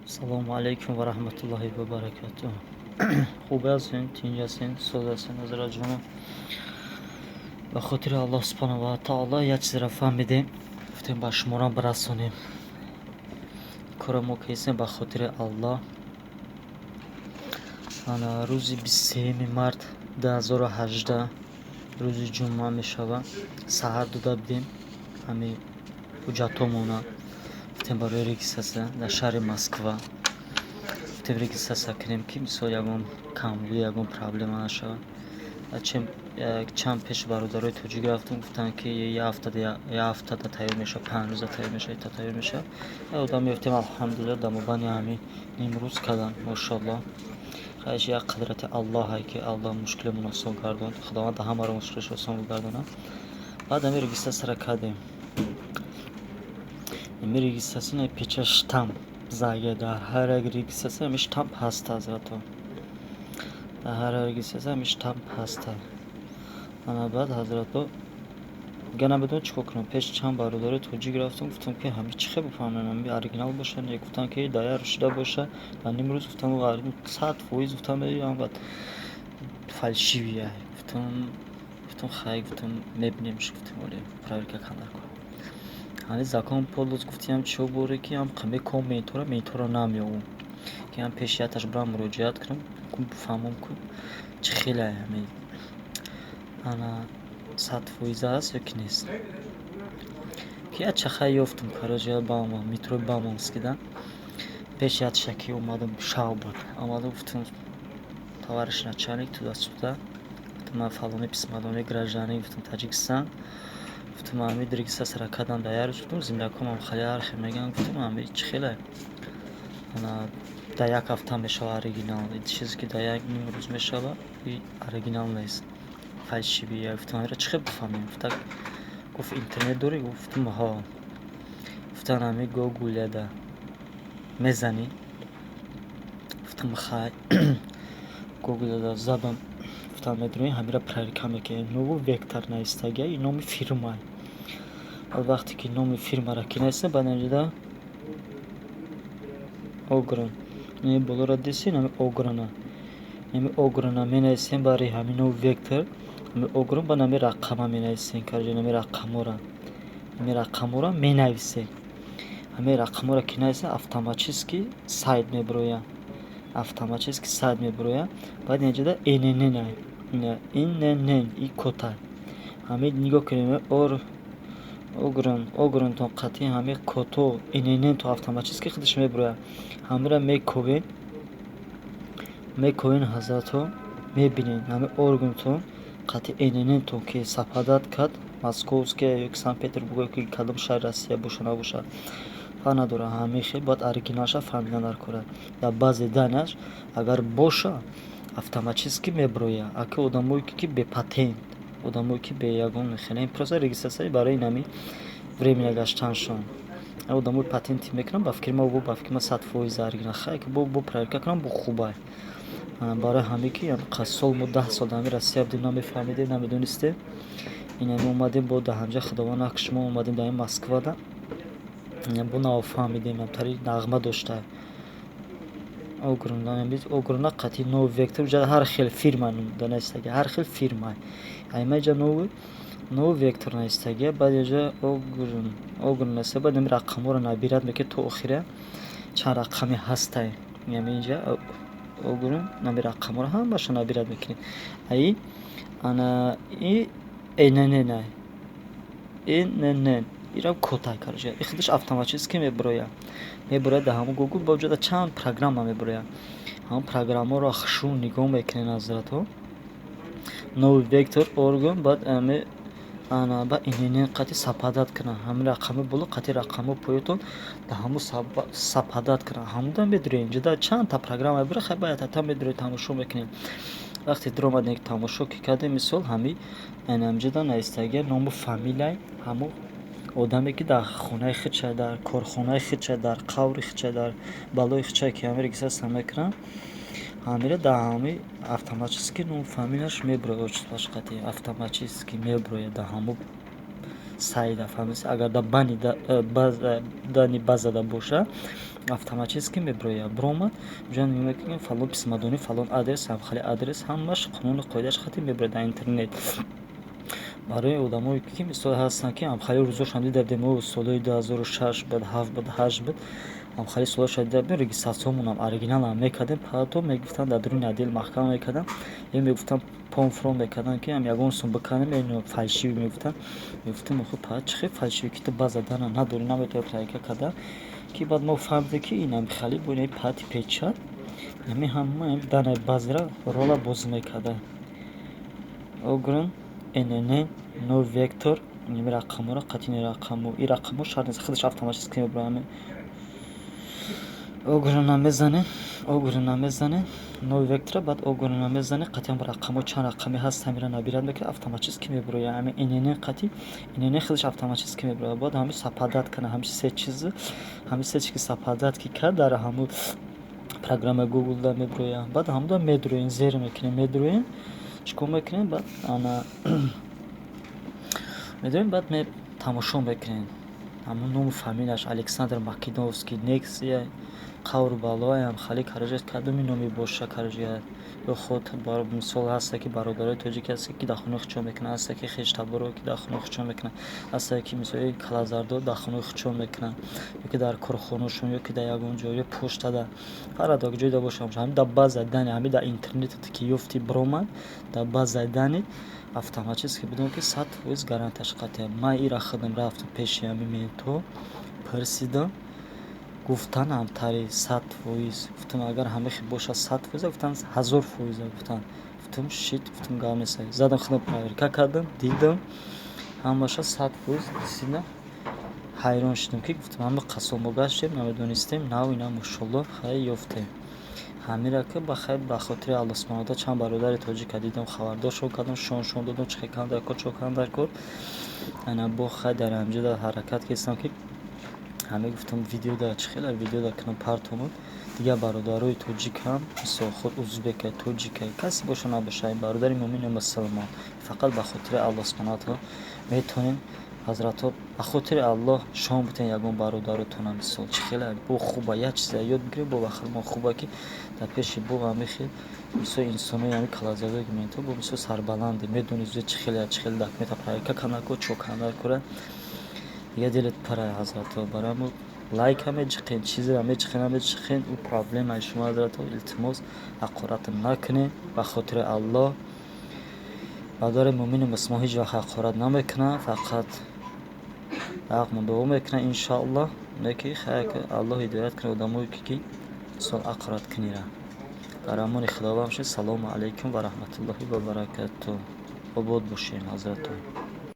Салому алайкум ва раҳматуллоҳи ва баракатуҳ. Хуб ҳастен, тинҷ ҳастен, соз ҳастен, ҳазратҷонам? Ба хотири Аллоҳ субҳонаҳу ва таоло як чизеро фаҳмидем, гуфтем, ба шуморам бирасонем. Кора мо кардем ба хотири Аллоҳ. Ана рӯзи 23 март 2018, рӯзи ҷумъа мешавад, саҳар дода будем ҳамин ҳуҷҷатҳомона, гуфтем, барои регистрация дар шаҳри Москва. Гуфтем, регистрация кунем, ки мисол ягон камбуди, ягон проблема нашавад. Чанд пеши бародарои тоҷик рафтем, гуфтанд, ки як ҳафтада тайёр мешавад, 5 рӯза тайёр мешавад, ита тайёр мешавад. Одам меёфтем, алҳамдулилла, дар мобайни ҳамин нимрӯз карданд, мошоаллоҳ. Хайш, як қудрати Аллоҳе, ки Аллоҳ мушкилимон осон гардонд. Худованд ҳамаро мушкилаш осон гардонад. Баъд ҳамин регистрацияро кардем. Ҳамин регистрация печа штамп зага, дар ҳар як регистрация ҳамин штамп ҳаст, ҳазрато. Дар ҳар як регистрация ҳамин штамп ҳаста. Ана баъд, ҳазрато, дига намедонам чӣ кор кунам. Пеши чанд бародарои тоҷик рафтам, гуфтам, ки ҳамин чӣ хел бифаҳмем, ҳамин оригинал бошад? Не, гуфтанд, ки дар як рӯз шида бошад, дар нимрӯз, гуфтам, 100%, гуфтам, фальшивый. Гуфтам, хай, гуфтам, мебинемш, гуфтем, оле проверка кардан кор. Ҳамин закон подлость, гуфтиам, чиё боре, ки ҳам меком ментора, ментора намеёбам, ки ҳам пеши яташ бирам, муроҷиат кунам, бифаҳмам, ку чӣ хеле ҳамин ана 100% аст ё ки нест. Ки як чахай ёфтум, короче, Бауман, метрои Бауманскийда. Пеши яташа ки омадам, шав буд. Омадам, гуфтам: «Товарищ начальник, туда-сюда», гуфтам, ман фалони писмадони гражданин, гуфтам, Таҷикистон, гуфтам, ҳамин регистрацияро кардам дар як рӯз, гуфтам, землякомам хеле ҳархе мегӯянд, гуфтам, ҳамин чӣ хеле дар як ҳафта мешавад оригинал, чизе ки дар як ним рӯз мешавад, оригинал нест, фальшивый. Гуфтам, инро чӣ хел бифаҳмем? Гуфта, гуфт: «Интернет дорӣ?» Гуфтам: «Ҳо». Гуфтан: «Ҳамин Гугледа мезанӣ?» Гуфтам: «Хай». Гугледа задам. Гуфтам: «Медонӣ, ҳаминро проверка мекунем, Новый вектор навистагия, ин номи фирмае». Баъд вақте ки номи фирмаро ки навистем, баъд инҷода ОГРН, ин болоро дидед, ҳамин ОГРНа, ҳамин ОГРНа менависем барои ҳамин Новый вектор, ҳамин ОГРН, баъд ҳамин рақама менависем, короче, ҳамин рақамҳоро менависем. Ҳамин рақамҳоро ки нависем, автоматически сайт мебирояд, автоматически сайт мебирояд. Баъд инҷода ИНН, ИНН и кода, ҳамин нигоҳ кунем, ОГРН, ОГРНтон қатъи ҳамин кодҳо, ИНН-то автоматически худаш мебирояд. Ҳаминро мековем, мековем, ҳазратҳо, мебинем, ҳамин ОГРНтон қатъи ИННтон ки совпадать кард, московская ё ки Санкт-Петербург, ё ки кадом шаҳри Россия боша, набошад, фарқ надорад, ҳамин хел бояд оригиналша фаҳмидан дар кора. Дар баъзе данныеш агар боша, автоматически мебирояд. Аки одамое ки бепатент, одамое ки бе ягон хеле, просто регистрация барои инами временно гаштаншон, одамои патенти мекунанд, ба фикри ма, ба фикри ма, 100% оригинал. Хай, ки бо проверка кунам, бо хубай. Барои ҳамин ки сол мо 10 сол дар ҳамин Россия будем, намефаҳмидем, намедонистем. Инами омадем бо дар ҳамҷа, худованд накушт, мо омадем дар ин Москвада, бо нафаҳмидем, тари нағма дошта ОГРНа қатъи Новый вектор, ҳар хел фирма навистагия, ҳар хел фирма. Ама инҷа Новый вектор навистагия, баъд инҷа ОГРН, ОГРН нависта, баъд ҳамин рақамҳоро набирать мекунед то охира, чанд рақаме ҳастай. Ҳамин инҷа ОГРН, ҳамин рақамҳоро ҳамаашро набирать мекунед. Аи ана и ИНН, ИНН ирам кода, короче, и худаш автоматически мебирояд, мебирояд дар ҳамон Гугл. Ба ҷода чанд программа мебирояд, ҳамон программаҳоро хушрӯ нигоҳ мекунед, ҳазратҳо. Новый вектор, ОГРН, баъд ами ана ба ИНН қатъи совпадать кунад, ҳамин рақами боло қатъи рақамҳои поётон дар ҳамон совпадать кунад, ҳамуда медурем. Инҷода чандта программа мебирояд, хай, баъд ята медурем, тамошо мекунем. Вақте дуромадем, тамошо ки кардем, мисол, ҳамин инамҷода навистагия ному фамилияи ҳамон одаме, ки дар хонаи худша, дар корхонаи худша, дар қаври худша, дар балои худша, ки ҳамин регистрация мекунанд, ҳаминро дар ҳамин автоматически ному фамилияш мебирояд, отчествоаш қатъи автоматически мебирояд дар ҳамон. Сайда фаҳмист, агар дар дани базада боша, автоматически мебирояд. Биромад, ҷо мекунем, фалон письмадонӣ, фалон адрес, ҳамхели адрес, ҳамаш қонуни қоидааш хати мебирояд дар интернет. Барои одамое ки, мисол, ҳастанд, ки ҳамхели рӯзошам дида будем, солҳои 2006 буд, ҳафт буд, ҳашт буд, ҳамхели солҳоша дида будем, регистрация монам оригиналам мекардем, ҳатто мегуфтанд, дар дуруни отдел маҳкама мекардам ё мегуфтанд, пом-фром мекарданд, ки ягон сум биканем, фальшивый мегуфтанд. Мегуфтем: охи, па чӣ хел фальшивый, ки ту база дана надорӣ, наметавонӣ проверка кардан? Ки баъд мо фаҳмидем, ки ин ҳамхели бо инаи пати печать ҳами ҳама данные базара рола бозӣ мекарда. ОГРН, ИНН, новый вектор, ин рақамҳоро қатъи рақамҳо, ин рақамҳо шарт нест, худаш автоматически мебарад. ОГРН мезанем, ОГРН мезанем, новый вектора, баъд ОГРН мезанем, қатъи рақамҳо чанд рақаме ҳаст, ҳамира набират мекунад, автоматически мебарояд. Ҳами ИНН, қатъи ИНН худаш автоматически мебарояд. Бояд ҳами совпадать кунад ҳами се чиз. Ҳами се чиз ки совпадать ки кард, дар ҳамун программаи Гуглда мебирояд. Баъд ҳамуда медроем, зер мекунем, медроем, чӣ кор мекунем? Баъд ана медроем, баъд тамошо мекунем ҳамун ному фамилияш Александр Македонский, Нексия, қавру балоям хали каражат кадоми номе боша, каражат ё худ. Мисол, ҳаста, ки бародарои тоҷик ҳаста, ки дар хонаи худшон мекунанд, ҳаста, ки хештаборо, ки дар хонаи худшон мекунанд, ҳаста, ки мисоли калазардо дар хонаи худшон мекунанд, ё ки дар корхонашон, ё ки дар ягон ҷо, ё поштада, ҳар ҷойда боша. Ҳами дар база данные, ҳами дар интернете ки ёфти, биромад дар базаи данные, автоматически бидон, ки 100% гарантияш қатъия. Ман ира худам рафтам пеши ҳами менто, пурсидам, гуфтан ҳамтари 100%. Гуфтам: агар ҳамихел бошад, 100%? Гуфтан: 1000%, гуфтан. Гуфтам: шит, гуфтам, гап нест. Задам, худам проверка кардам, дидам, ҳамаша 100% сина. Ҳайрон шудам, ки гуфтам, ҳама қасом мо гаштем, намедонистем. Нав ина, мошолло, хайр, ёфтем ҳамира, ки ба хайр, ба хотири Аллоҳ субҳонаҳу таъала. Чанд бародари тоҷика дидам, хабардоршон кардам, шоншон додам, чӣ хел кан дар кор, чо кан дар кор. Ана бо хай дар ҳамҷода ҳаракат кардам, ки ҳама, гуфтам, видеода чӣ хела видеода кунам, партонам. Дигар бародарои тоҷикам, мисол, худ узбека, тоҷика, касе боша набоша, бародари мӯмину мусулмон, фақат ба хотири Аллоҳ субҳонаҳу таъала метавонем, ҳазратҳо, ба хотири Аллоҳ шон бутен ягон бародаротона. Мисол, чӣ хела бо хуба як чизе ёд бигирем, бо ба мо хуба, ки дар пеши бо ҳами мисол инсонои ҳами калазадое ки ментон бо мисол сарбаланде, медони, чӣ хеле, чӣ хеле документа проверка кана ко, чо кана кора. Дигар дилат пара, ҳазратҳо. Барои ҳамо лайка меҷиқен, чизеро меҷиқен, намеҷиқен, ӯ проблемаи шумо, ҳазратҳо. Илтимос, ҳақорат накунед, ба хотири Аллоҳ. Бародари мӯмину мусулмон ҳеҷ вақт ҳақорат намекунад, фақат ҳақ мудово мекунад, иншоаллоҳ. Не ки хайр, Аллоҳ ҳидоят кунад одамое, ки мисол ҳақорат кунира. Дар амони Худованд бошед. Салому алайкум ва раҳматуллоҳи ва баракатуҳ. Обод бошем, ҳазратҳо.